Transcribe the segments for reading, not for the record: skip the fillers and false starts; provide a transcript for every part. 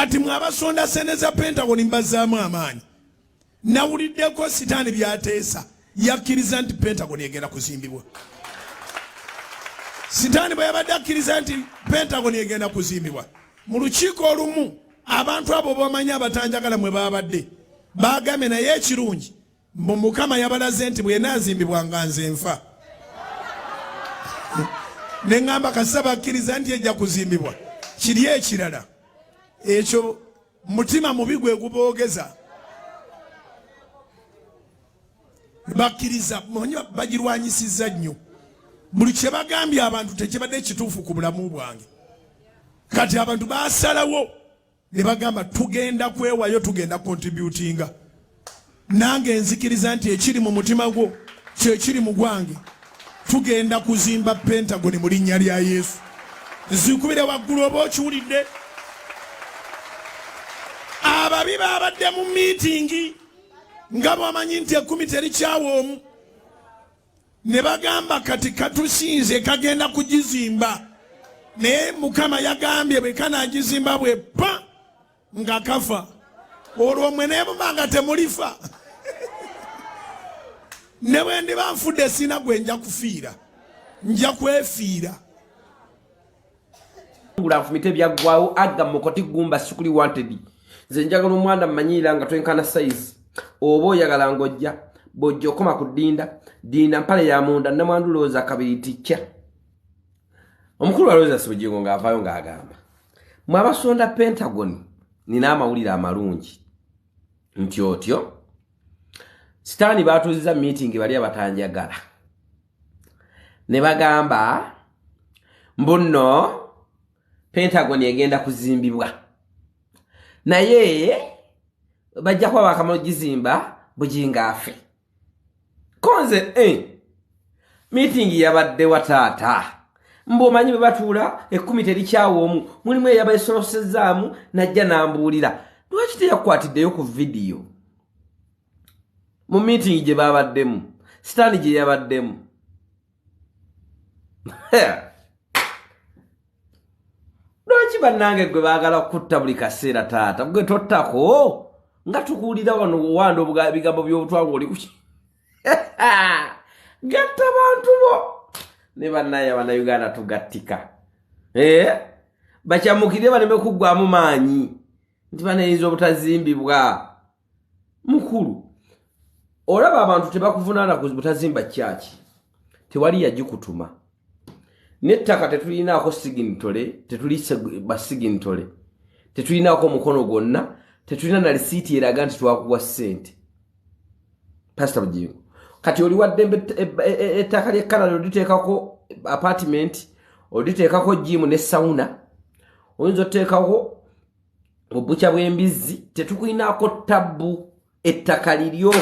Kati mwe abasonda sente za Pentagon mbazzaamu amaanyi. Nawuliddeko sitaani by'ateesa, yakkiriza nti Pentagon egenda kuzimbibwa. Sitaani bwe yabadde akkiriza nti Pentagon egenda kuzimbibwa, mu lukiiko olumu abantu abo bamanyi abatanjagala mwe babadde bagambye, naye ekirungi mbu Mukama yabalaze nti bw'enaazimbibwa nga nze nfa. Ne ŋŋamba kasita bakkiriza nti ejja kuzimbibwa, kiri ekirala ekyo mutima mubi gwe guboogeza. Bakkiriza bagirwanyisizza nnyo. Buli kye bagambye abantu tekibadde kituufu ku bulamu bwange. Kati abantu basalawo ne bagamba tugenda kwewayo, tugenda contributinga. Nange nzikiriza nti ekiri mu mutima gwo kyekiri mu gwange. Tugenda kuzimba Pentagon mu linnya lya Yesu. Nzikubire waggulu oba okiwulidde. Ababi babadde mu miitingi nga bwamanyi nti ekkumi terikyawa omu, ne bagamba kati katusinze kagenda kugizimba, naye Mukama yagambye bwe kanagizimba bwe pa nga kafa, olwo mwe nebuba nga temulifa. Ne bwe ndiba nfudde sina gwe nja kufiira, nja kwefiira. Ngula nfumite byaggwawo aga mukoti gumba sikuli wanted. Nze njagala omwana mmanyiira nga twenkana size, oba oyagala ng'ojja bw'ojja okoma ku ddinda dinda mpale ya munda namwandu lowooza kabiri tikya. Omukulu alowooza Bugingo ng'avaayo ng'agamba mwe abasonda Pentagon nina amawulire amalungi nti otyo sitaani baatuuziza meeting bali abatanjagala ne bagamba mbu nno Pentagon egenda kuzimbibwa, naye bajja kuba bakamala ogizimba Bugingo afe. Konze meeting yabadde wa taata mbu omanyi bwe batuula ekkumi terikyawa omu, mulimu eyabeesolosezaamu najja n'ambuulira. Lwaki teyakwatiddeyo ku vidiyo mu meeting gye babaddemu, sitaani gye yabaddemu? Lwaki bannange gwe baagala kutta buli kaseera? Taata gwe tottako nga tukuwulira wano wanda ebigambo by'obutwa ng'oli kuki gatta bantu bo ne bannaye Abannayuganda tugattika bakyamukirire baleme kuggwamu maanyi nti banayinza obutazimbibwa. Mukulu, olaba abantu tebakuvunaana ku butazimba kyaki, tewali yagikutuma, n'ettaka tetulinaako signatory, tetuli basignatory, tetulinaako omukono gwonna, tetulina na lisiiti eraga nti twakuwa ssente. Pasita Bugingo, kati oli waddembe ettaka ly'e Canada oliteekako apartment, oliteekako gym ne sauna, oyinza oteekako obukya bw'embizzi, tetukulinaako tabbu. Ettaka liryo,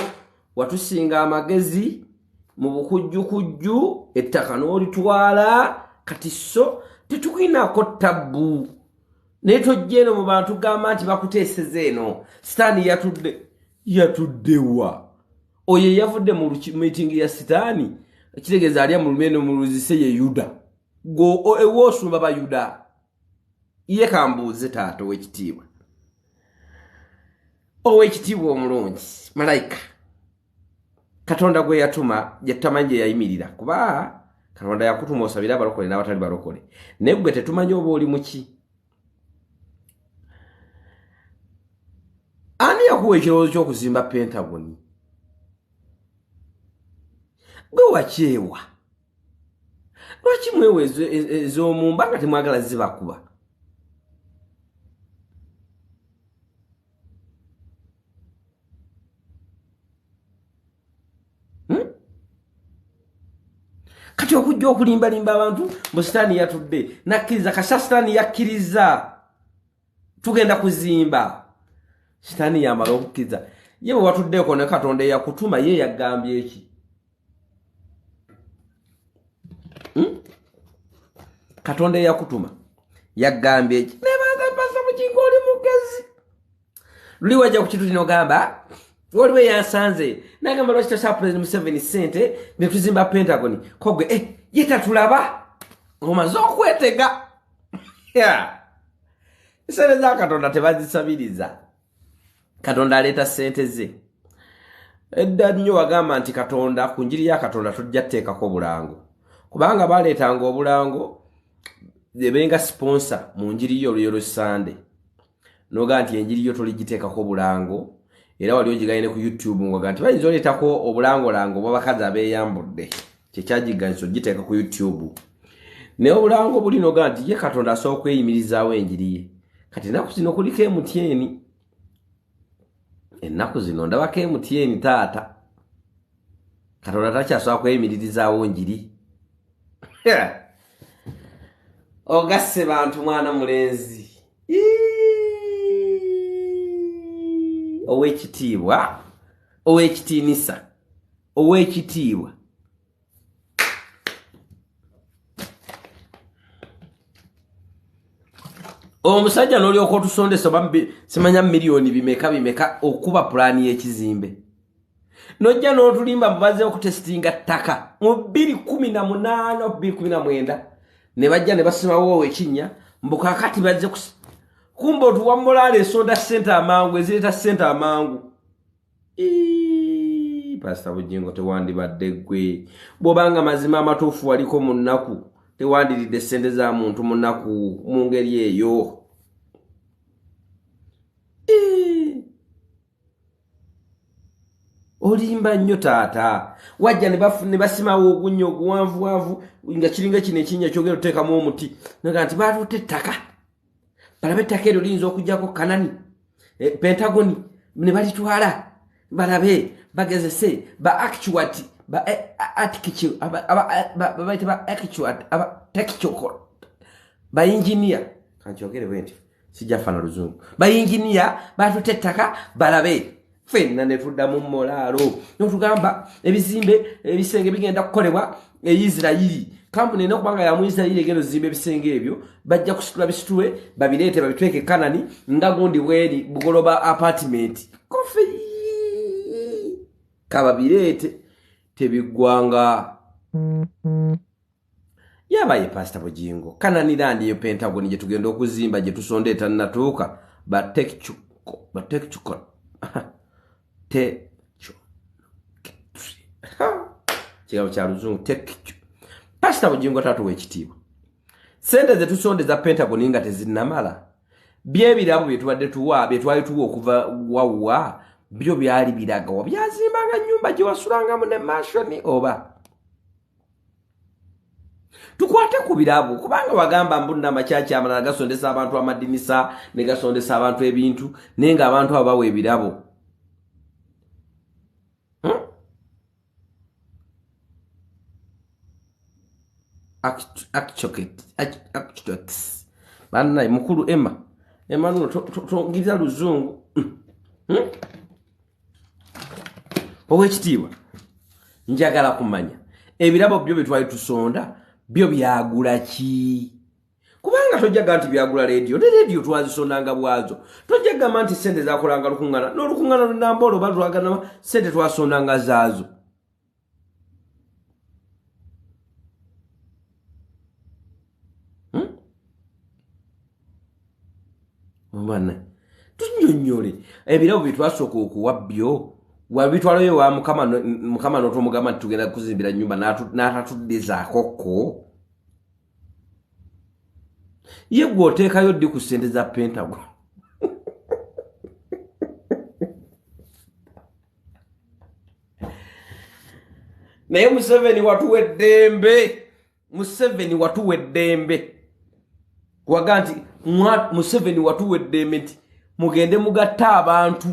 watusinga amagezi mu bukujjukujju, ettaka n'olitwala, kati so tetukulinaako tabbu. Naye tojja eno mu bantu gamba nti bakuteeseza eno sitaani yatudde. Yatuddewa? Oyo eyavudde mu miitingi ya sitaani kitegeeza alya mu lumeno mu luzise ye Yuda. Gwe ewoosumba bayuda ye. Kambuuze taata ow'ekitiibwa, ow'ekitiibwa omulungi, malayika Katonda gwe yatuma gye tutamanyi gye yayimirira, kuba Katonda yakutuma osabire abalokole n'abatali balokole, naye gwe tetumanyi oba oli muki. Ani yakuwa ekirowoozo ky'okuzimba Pentagoni? Gwe wakyewa. Lwaki mwewa ez'omumba nga temwagala zibakuba? Kati okujja okulimbalimba abantu mbu sitaani yatudde nakkiriza, kasita sitaani yakkiriza tugenda kuzimba. Sitaani yamala okukkiriza ye bwe watuddeeko ne Katonda eyakutuma ye yagambye eki? Katonda eyakutuma yagambye eki? Nebaza Pasa Bugingo, oli mugezi. Luli wajja ku kintu kinogamba waliwo eyansanze nagamba lwaki tosaba President Museveni sente netuzimba Pentagon, kogwe ye tatulaba, omaze okwetega. Sente za Katonda tebazisabiriza. Katonda aleeta sente ze. Edda nnyo wagamba nti Katonda, ku njiri ya Katonda tujja kuteekako bulango, kubanga baleetanga obulango ebenga sponsor mu njiri yo oluyolo Sande. Noga nti enjiri yo toligiteekako bulango, era wali ogiganye ne ku YouTube ngoga nti bayinza oleetako obulangolango bw'abakazi abeeyambudde, kyekyagiganyisa ogiteeka ku YouTube. Naye obulango buli noga nti ye Katonda asobola okweyimirizaawo enjiri ye. Kati ennaku zino kuliko MTN. Ennaku zino ndabako MTN taata. Katonda takyasobola kweyimiririzaawo njiri. Ogasse bantu mwana mulenzi. Ow'ekitiibwa, ow'ekitiinisa, ow'ekitiibwa. Omusajja n'olyoka otusondesa oba simanya miliyoni bimeka bimeka okuba pulaani y'ekizimbe. Nojja n'otulimba mubaze okutesitinga ttaka mu 2018 2019 ne bajja ne basimawo ekinnya mbu kaakati bazze kumbe otuwa mulaala esonda ssente amangu, ezireeta ssente amangu. Pastor Bujingo tewandibadde ggwe. Bw'obanga mazima amatuufu waliko mu nnaku, tewandiridde ssente za muntu mu nnaku mu ngeri eyo. Olimba nnyo taata. Wajja ne basimawo ogunnya oguwanvuwanvu nga kiringa kino ekinnya kyogera oteekamu omuti. Naga nti baatutte ettaka. Balabe ettaka eryo liyinza okuggyako Kanani, Pentagoni ne balitwala. Balabe bagezese ba actuat ba architecture babayita ba actuat aba technical ba engineer. Kankyogere bwe nti sijja fana luzungu. Ba engineer batutte ettaka balabe. Ffenna ne tuddamu mulaalo. N'otugamba ebizimbe ebisenge bigenda kukolebwa e Isirayiri. Kampuni erina okuba nga ya mu Isirayiri egenda ozimba ebisenge ebyo, bajja kusitula bisitule babireete babiteeke e Kanani nga gundi bweri Bugoloba apartment. Kofi kababireete tebiggwanga. Yaba ye Pastor Bujingo. Kanani land eyo Pentagon gye tugenda okuzimba gye tusonda etannatuuka ba tekchuko ba tekchuko techo kigambo kya luzungu tekchu. Pastor Bujingo tatuwa ekitiibwa. Sente ze tusonda eza Pentagon nga tezinnamala, byebirabo bye tubadde tuwa, bye twali tuwa okuva wawa, byo byali biragawa byazimbanga nnyumba gye wasulangamu ne mansion oba tukwate ku birabo, kubanga wagamba mbu nno amakyaki amalala gasondesa abantu amadinisa ne gasondesa abantu ebintu, naye ng'abantu abo bawa ebirabo. Bannaye mukulu Emma, Emmanuel tongiriza luzungu. Owekitiibwa, njagala kumanya ebirabo byo bye twali tusonda byo byagula ki? Kubanga tojja gamba nti byagula leediyo, ne leediyo twazisondanga bwazo. Tojja gamba nti ssente zakolanga lukuŋŋaana, n'olukuŋŋaana lw'Enamboole oba lwaganama ssente twasondanga zaazo. Omwana, tunnyonnyole ebirabo bye twasooka okuwa byo wabitwalayo wa Mukama, Mukama n'otomugamba nti tugenda kuzimbira nnyumba n'atatuddizaako ko. Ye gwe oteekayo ddi ku ssente za Pentagon? Naye Museveni watuwa eddembe. Museveni watuwa eddembe. Waga nti Museveni watuwa eddembe nti mugende mugatte abantu.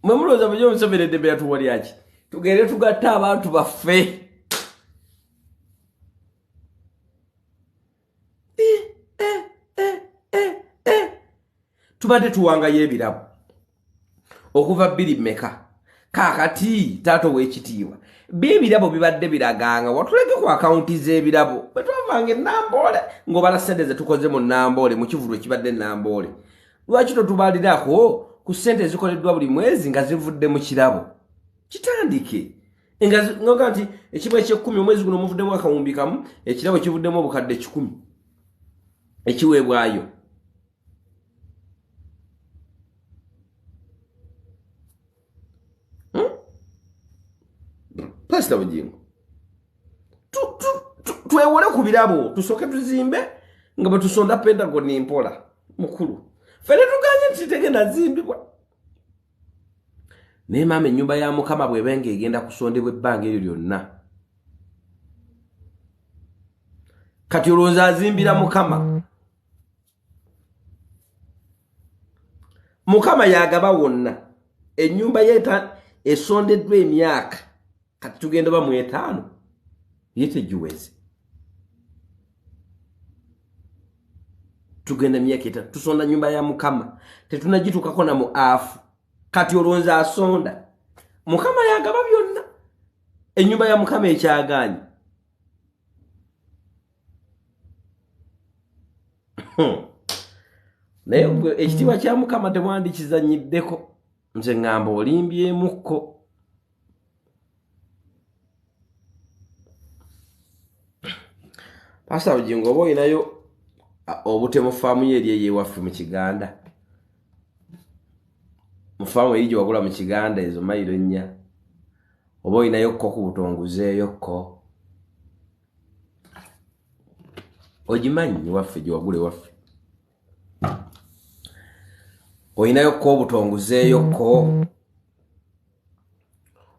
Mwe mulowooza bulijjo Museveni eddembe yatuwa lyaki? Tugende tugatte abantu baffe. Tubadde tuwangayo ebirabo okuva bbiri mmeka. Kaakati taata ow'ekitiibwa, byo ebirabo bibadde biraganga watuleke ku akawunti z'ebirabo. Bwe twavanga e Namboole ng'obala ssente ze tukoze mu Namboole, mu kivvulu ekibadde e Namboole, lwaki totubalirako ku ssente ezikoleddwa buli mwezi nga zivudde mu kirabo? Kitandike. Nga nti ekimu ekyekumi omwezi guno muvuddemu akawumbi kamu, ekirabo kivuddemu obukadde 100 ekiweebwayo. Pasita Bugingo, twewole ku birabo, tusooke tuzimbe nga bwe tusonda Pentagon mpola. Mukulu, ffe tetuganye nti tegenda zimbibwa, naye maama ennyumba ya Mukama bw'eba ng'egenda kusondebwa ebbanga eryo lyonna, kati olowooza azimbira Mukama? Mukama yagaba wonna. Ennyumba ye esondeddwa emyaka kati tugenda ba mu 5, ye tegiweze. Tugenda myaka 3 tusonda nyumba ya Mukama, tetunagituukako na mu afu. Kati olowooza asonda? Mukama yagaba byonna, ennyumba ya Mukama ekyagaanye. Naye ekitiibwa kya Mukama temwandikizanyiddeko. Nze ŋŋamba olimbyemukko. Pasita Bugingo, oba olinayo obutemu faamu ye eri ey'ewaffe mu Kiganda, mu faamu eri gye wagula mu Kiganda ezo mayiro 4, oba olinayo kko ku butonguzeeyo kko? Ogimanyi waffe gye wagula ewaffe? Olinayo kko obutonguzeeyo kko?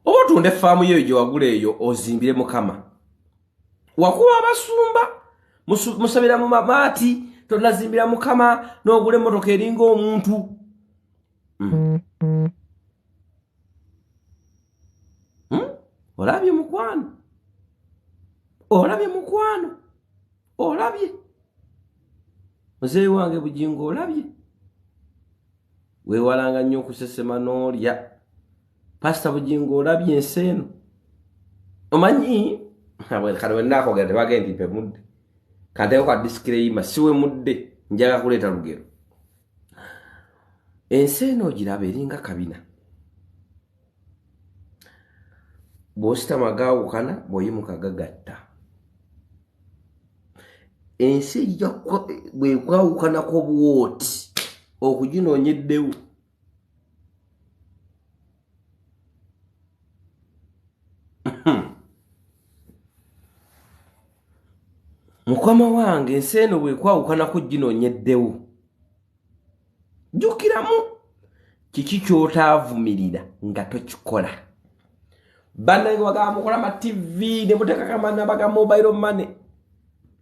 Oba otunda effaamu yeeyo gye wagula eyo ozimbire Mukama. Wakuba abasumba musabira mu mabaati, tonazimbira Mukama n'ogula emmotoka eringa omuntu. Olabye mukwano, olabye mukwano, olabye muzeeyi wange Bugingo, olabye weewalanga nnyo okusesema n'olya. Pasita Bugingo, olabye ensi eno. Omanyi kano bwe nnaakogera tebagenda nti mpemudde, kanteeko ka disclaimer, siwe mudde, njaga kuleeta lugero. Ensi eno ogiraba eringa kabina, bw'ositama gaawukana, bw'oyimuka gagatta. Ensi ejja bwekwawukanako bwoti okuginoonyeddewo. Mukama wange, ensi eno bwekwawukanako ginoonyeddewo. Jjukiramu kiki ky'otaavumirira nga tokikola. Bannange, bagamba mukola ma TV ne muteekako amanamba ga mobile money.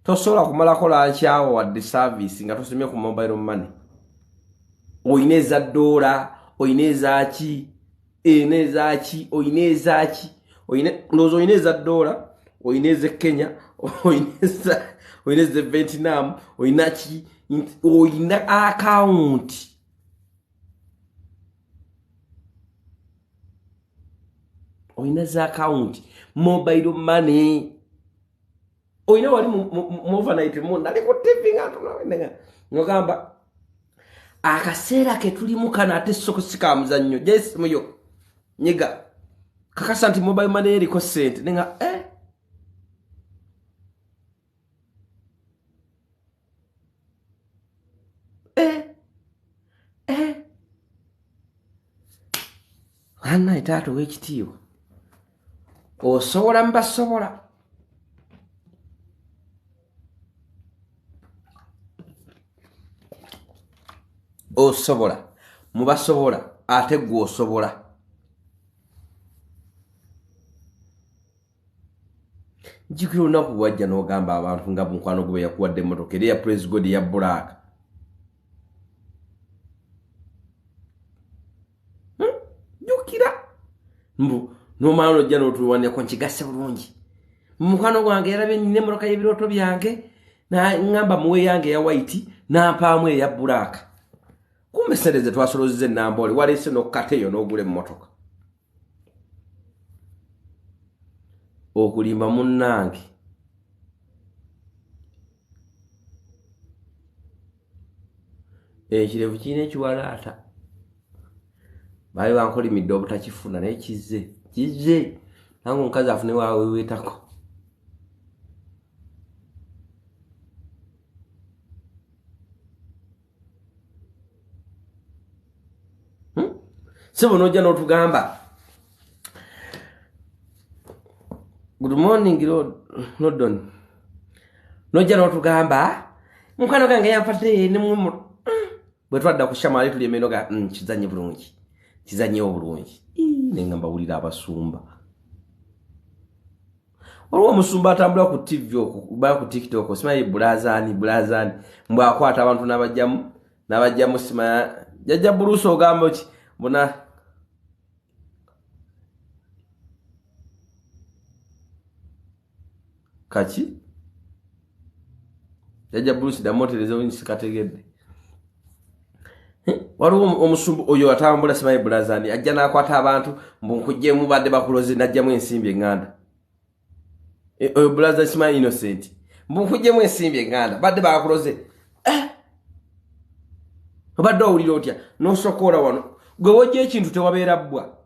Tosobola kumalako lunch hour wadde service nga tosomye ku mobile money. Oyina eza ddoola, oyina ezaki, ena ezaki, oyina ezaki, ndowooza oyina eza ddoola, oyina ez'e Kenya, oyina ez'e Vietnam, oyina ki, oyina akawunti. Oyina za akawunti mobile money, oyina wali mu overnight mu nali ku TV nga ntunula ngamba akaseera ke tulimu kano ate soko si ka muzannyo. Gyesimu yo nyiga kakasa nti mobile money eriko ssente nenga eh. Eh. Eh. Annaye taata ow'ekitiibwa, osobola mubasobola. Osobola mubasobola, ate gwe osobola. Njukira olunaku bwajja n'ogamba abantu nga mukwano gwe yakuwadde emmotoka era ya Praise God ya black. Jjukira mbu nomala nojja n'otuwanirako nkigasse bulungi. Mukwano gwange yarabye nina emmotoka y'ebirooto byange, naŋŋamba muwe yange eya white, nampaamu eya black. Kumbe sente ze twasolozeza enamboole waleese n'okkata eyo n'ogula emmotoka. Okulimba munnange, ekirevu kirina ekiwalaata, baali bankolimidde obutakifuna, naye kizze kizze. Nange omukazi afune waweweetako. Sebo nojja n'otugamba good morning London. Nojja n'otugamba mukwano gange yampadde nemwe bwe twadda ku shama ali tuli emeno ga kizannye bulungi. Kizannyewo bulungi. Ne ngamba wulira abasumba. Waliwo omusumba atambula ku TV okwo, ba ku TikTok, simanyi bulazani bulazani mbw akwata abantu n'abajjamu n'abajjamu simanya jajja Bruce ogamba ki mbona kaki jajja Bruce damotereza sikategedde. Waliwo omusumba oyo atambula simanyi bulazani ajja n'akwata abantu mbu nkuggyemu badde bakuloze n'ajjamu ensimbi eŋŋanda. Oyo bulaza simanyi Innocent mbu nkuggyemu ensimbi eŋŋanda badde bakuloze. Obadde owulira otya n'osokoola wano gwe wojja ekintu tewabeera bbwa.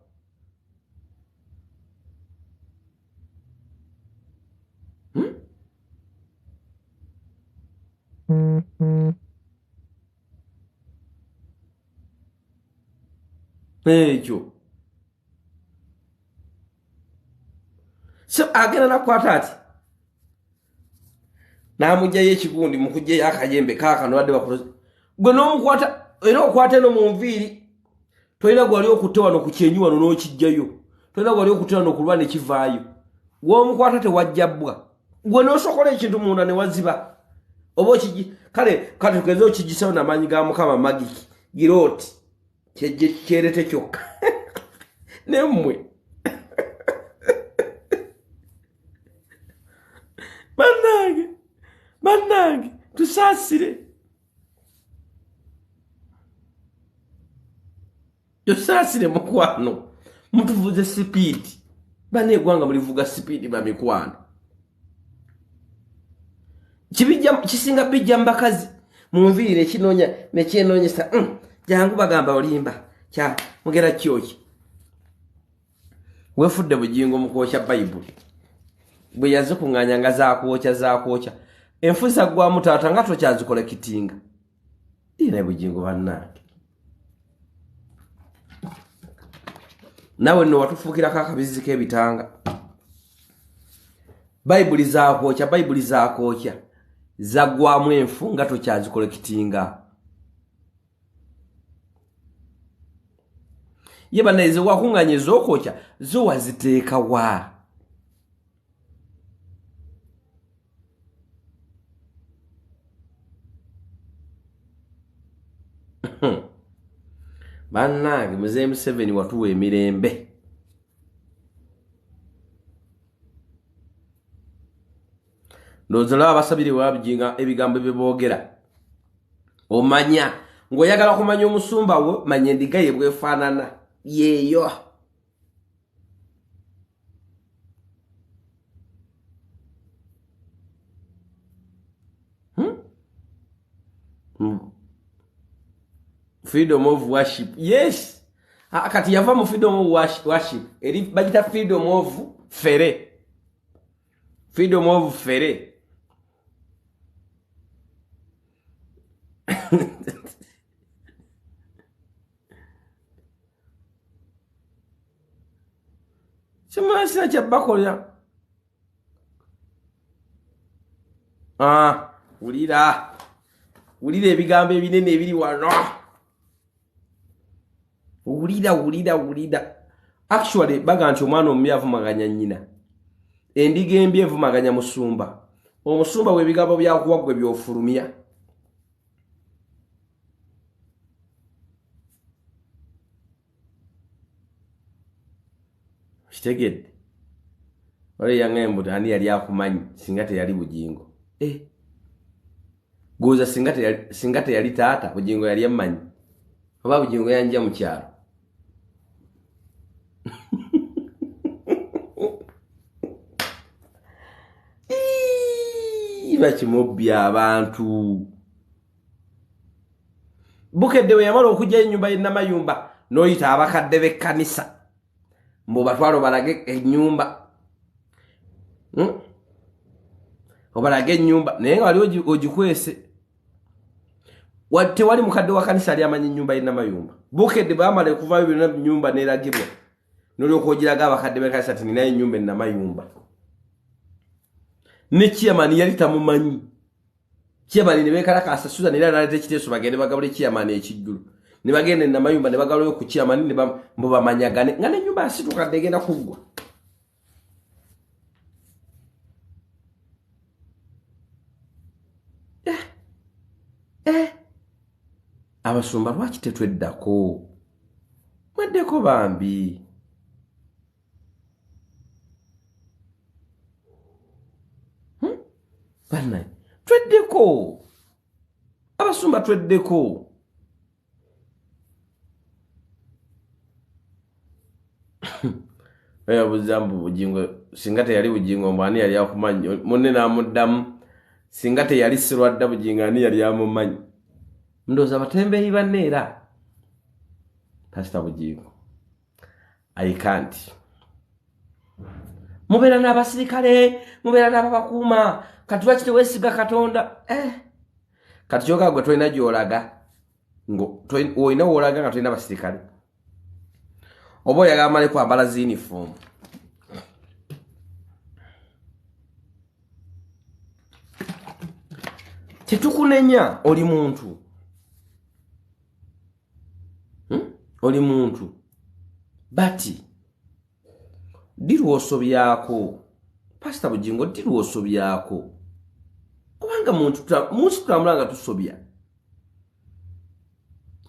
Ekyo so agenda nakwata ati n'amugjayo ekigundi mukugjayo akayembe kaakano badde bakuloze gwe n'omukwata era okwata eno mu nviiri tolina gwali okutte wano ku kyenyi wano n'okijjayo tolina gwali okutte wano okulwa ne kivaayo gw'omukwata tewajja bbwa gwe n'osokola ekintu munda ne waziba oba okigi kale kati tugeze okigisawo n'amaanyi ga Mukama magiki girooti kyejje kyerete kyokka nemmwe bannange bannange tusaasire tusaasire mukwano mutuvuze sipiidi banna eggwanga mulivuga sipiidi bamikwano kibijja kisinga bijja mu bakazi mu nviiri nekinoonya nekyenoonyesa jangu bagamba olimba kya mugera kyoki wefudde Bugingo mu kwokya Bayibuli bwe yazikuŋŋaanya nga zakwokya zakwokya enfu zaggwamu taata nga tokyazikolekitinga naye Bugingo bannange nawe nno watufuukirako akabizzi k'ebitanga. Bayibuli zakwokya Bayibuli zakwokya zaggwamu enfu nga tokyazikolekitinga. Ye bannaye ze wakuŋŋaanya ez'okwokya zo waziteeka wa? Bannange Muzeeyi Museveni watuwa emirembe. Ndowooza olaba abasabire wabijinga ebigambo bye boogera. Omanya ng'oyagala kumanya omusumba wo manya endiga ye bwefaanana yeeyo. Freedom of worship. Yes. Kati yava mu freedom of worship. Eri bagita freedom of fere. Freedom of fere. Simala sina kya bakolera. Wulira. Wulira ebigambo ebinene ebiri wano. Wulira wulira wulira. Actually baga nti omwana omubi avumaganya nnyina. Endiga embi evumaganya musumba. Omusumba w'ebigambo byakuwa ggwe by'ofulumya. Kitegedde. Waliwo eyaŋŋamba ani yali akumanyi singa teyali Bugingo. Goza singa teyali taata Bugingo yali ammanyi. Oba Bugingo yanjja mu kyalo. Bakimubya abantu. Bukedde we yamala okujja ennyumba y'e Namayumba n'oyita abakadde b'ekkanisa mbu batwale obalage ennyumba. Obalage ennyumba naye nga wali ogikwese. Tewali mukadde wa kanisa ali amanyi ennyumba y'enamayumba. Bukedde baamala okuvaayo byonna nnyumba n'eragibwa. N'olyoka ogiraga abakadde b'ekkanisa nti ninayo ennyumba enamayumba. Ne chairman yali tamumanyi. Chairman ne beekalakaasa Susan era n'aleeta ekiteeso bagende bagabule chairman ekijjulo. Ne bagenda enamayumba ne bagabulayo ku chairman ne mbu bamanyagane nga n'ennyumba yasituka dda egenda kuggwa. Abasumba lwaki tetweddako? Mweddeko bambi. Bannaye tweddeko, abasumba tweddeko. Oyabuuza mbu Bugingo singa teyali Bugingo mbu ani yali akumanyi, munne n'amuddamu singa teyali Sserwadda Bugingo ani yali amumanyi. Ndowooza abatembeeyi banne era Pasita Bugingo I can't. Mubeera n'abasirikale, mubeera n'ababakuuma, kati lwaki teweesiga Katonda? Kati kyoka gwe tolina gy'olaga, olina w'olaga nga tolina basirikale. Oba oyagala male kwambala ziyunifoomu. Tetukunenya, oli muntu. Oli muntu. Bati ddi lw'osobyako? Pasita Bugingo ddi lw'osobyako? Kubanga muntu munsi tutambula nga tusobya.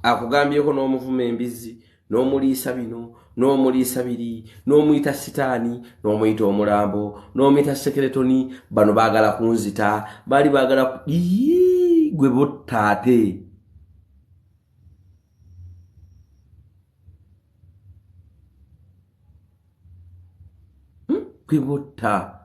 Akugambyeko n'omuvuma embizzi, n'omuliisa bino, n'omuliisa biri, n'omuyita sitaani, n'omuyita omulambo, n'omuyita sekeretoni, bano baagala kunzita, baali baagala gwe botta ate. Gwe botta.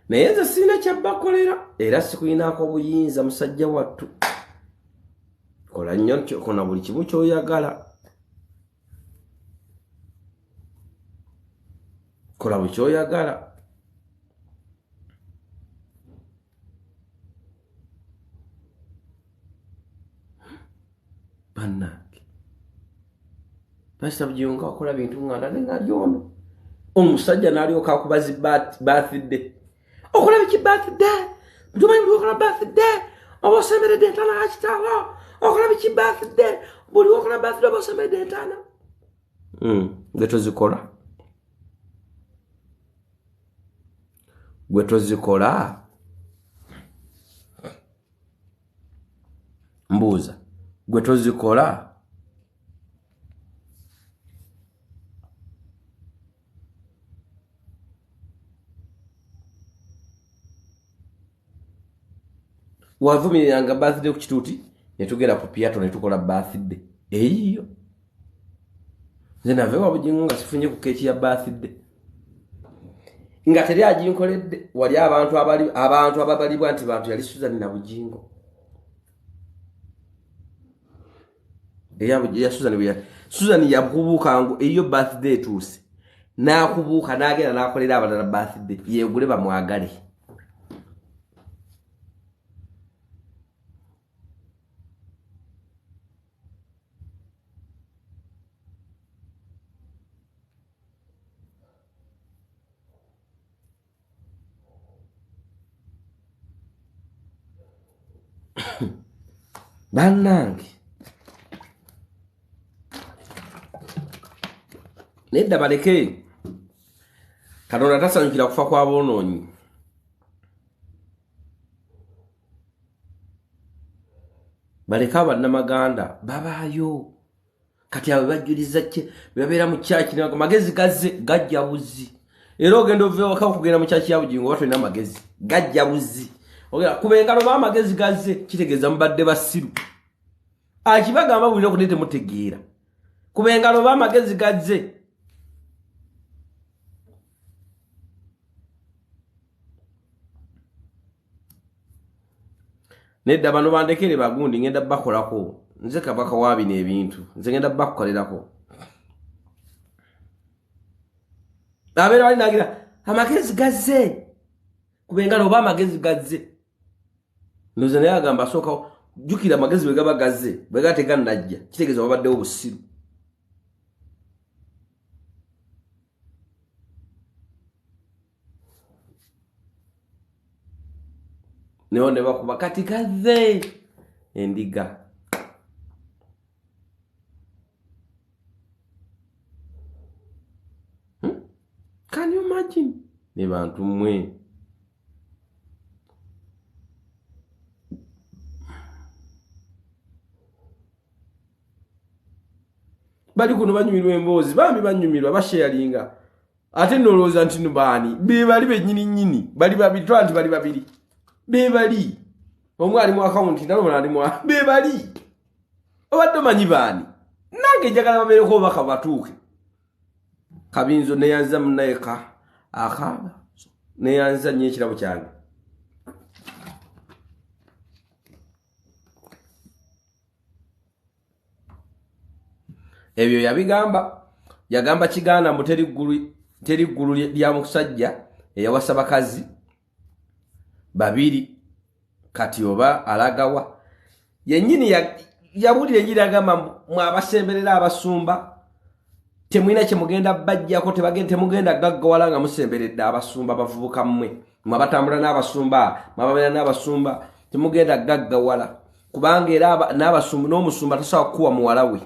Naye nze sirina kyabbakolera era sikuyinaako buyinza musajja wattu. Kola nnyo kola buli kimu ky'oyagala. Kola buli ky'oyagala. Bannange. Pasita Bugingo nga akola bintu nga ndala nga ali ono. Omusajja n'alyoka akuba zi birthday. Okola biki birthday? Tumanyi buli okola birthday oba osemberedde entaana ya kitaawo. Okola biki birthday? Buli okola birthday oba osemberedde entaana. Gwe tozikola. Gwe tozikola. Mbuuza. Gwe tozikola. Wavumiriranga birthday ku kituuti ne tugenda ku piato ne tukola birthday eyiyo. Nze nava ewa Bugingo nga sifunye ku keeki ya birthday nga teri aginkoledde. Wali abantu abali abantu ababalibwa nti bantu yali Susan na Bugingo. Eya Susan bwe Susan yakubuuka ngo eyo birthday etuuse n'akubuuka n'agenda n'akolera abalala birthday yeegule bamwagale. Bannange nedda baleke. Katonda tasanyukira kufa kw'aboonoonyi. Baleke abannamaganda babaayo. Kati abo bajjuliza ki babeera mu kyaki magezi gazze gajja buzi. Era ogenda ova ewaka okugenda mu kyaki ya Bugingo oba tolina amagezi gajja buzi. Ogenda kuba engalo ba amagezi gazze kitegeeza mubadde basiru. Akibagamba buli lunaku naye temutegeera. Kuba engalo ba amagezi gazze. Nedda bano bandekere bagundi ngenda bakolako. Nze kabaka wa bino ebintu. Nze ngenda bakukolerako. Abeera bali nagira amagezi gazze. Kubengalo oba amagezi gazze. Ndoza naye agamba asooka jjukira amagezi bwe gaba gazze bwe gategannajja kitegeeza wabaddewo obusiru. Niho ne bakuba kati gazze endiga. Can you imagine? Ne bantu mmwe. Bali kuno banyumirwa emboozi, bambi banyumirwa basharinga. Ate nolowooza nti no baani be bali bennyini nnyini, bali babiri, twala nti bali babiri. Be bali. Omu ali mu akawunti, ndala ali mu be bali. Obadde omanyi baani? Nange njagala babeereko obubaka batuuke. Kabinzo neyanza munnaye ka akaaba neyanza nnyo ekirabo kyange. Ebyo yabigamba, yagamba Kiganda mbu teri ggulu lya musajja eyawasa bakazi babiri kati oba alagawa. Yennyini yabulira enjiri agamba mwe abasemberera abasumba temulina kye mugenda bajjako, temugenda gaggawala nga musemberedde abasumba bavubuka mmwe. Mwe abatambula n'abasumba, mwe ababeera n'abasumba temugenda gaggawala kubanga era n'abasumba n'omusumba tasobola kukuwa muwala we.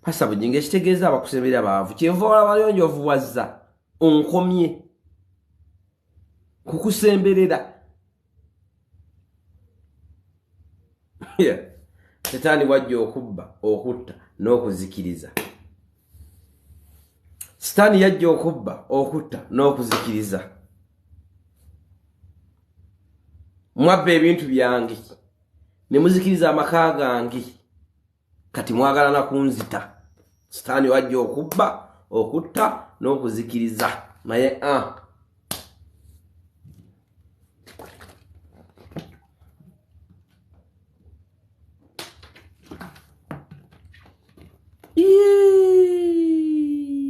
Pasa Bujingo ekitegeeza abakusemberera baavu. Kyenva olaba yonjovuwazza onkomye kukusemberera. Setaani wajja okubba, okutta n'okuzikiriza. Sitaani yajja okubba, okutta n'okuzikiriza. Mwabba ebintu byange ne muzikiriza amaka gange, kati mwagala na kunzita. Sitaani wajja okubba, okutta n'okuzikiriza. Naye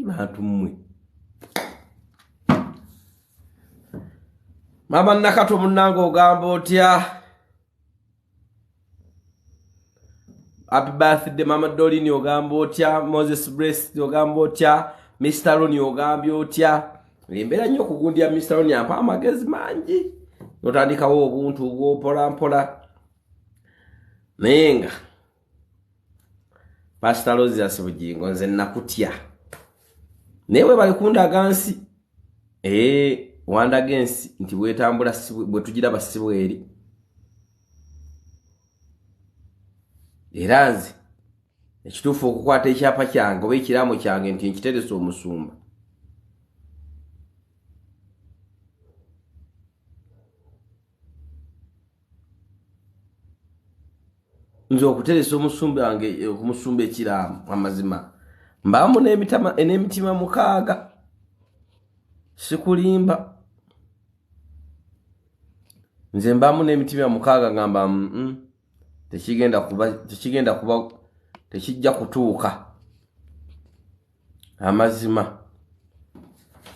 bantu mmwe. Mama Nakato munnange ogamba otya? Happy birthday Mama Dolini ogamba otya? Moses Blessed ogamba otya? Mr. Roni ogambye otya? Embeera nnyo okugundira Mr. Roni ampa amagezi mangi. Notandikawo obuntu bwo mpola mpola. Naye nga Pastor Rosius Bujingo nze nakutya. Naye webale kundaga nsi. Wandaga ensi nti bwetambula bwe tugiraba si bweri. Era nze ekituufu okukwata ekyapa kyange oba ekiraamo kyange nti nkiteresa omusumba. Nze okuteresa omusumba wange, okumusumba ekiraamo amazima mbaamu n'emitima 6. Sikulimba. Nze mbaamu n'emitima 6 ngamba tekigenda kuba tekijja kutuuka amazima.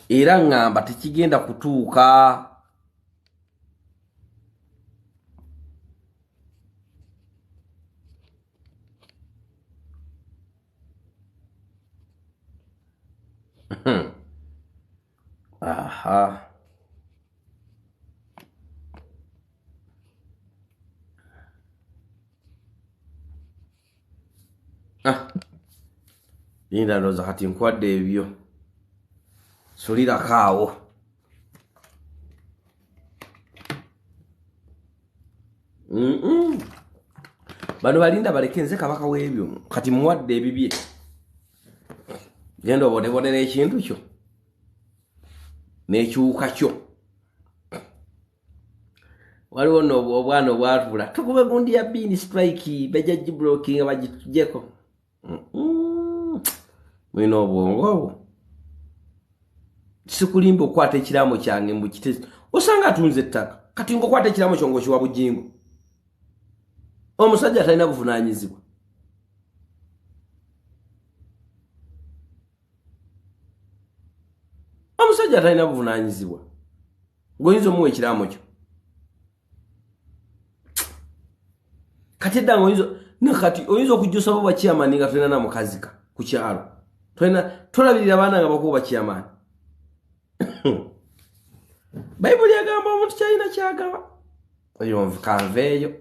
Era ngamba tekigenda kutuuka. Aha. Linda ndowooza kati nkwadde ebyo. Sulirako awo. Bano balinda baleke nze kabaka w'ebyo. Kati muwadde ebibye. Genda obonebonera ekintu kyo n'ekiwuka kyo. Waliwo nno obwana obwatula tukube gundi ya bean strike bajja giblokinga bagitujjeko. Mulina obwongo obwo. Sikulimba okukwata ekiraamo kyange mbu kitezi. Osanga atunze ettaka. Kati ngaokwata ekiramo kyo ngaokiwa Bujingo, omusajja atalina buvunaanyizibwa. Omusajja atalina buvunaanyizibwa ng'oyinza omuwa ekiraamo kyo. Kati edda nga oyinza nakati oyinza okujja osaba obwa chairman nga tolina na mukazika ku kyalo, tolina tolabirira baana nga bakuwa obwa chairman. Bayibuli egamba omuntu kyalina kyagaba. Oyo kanveeyo.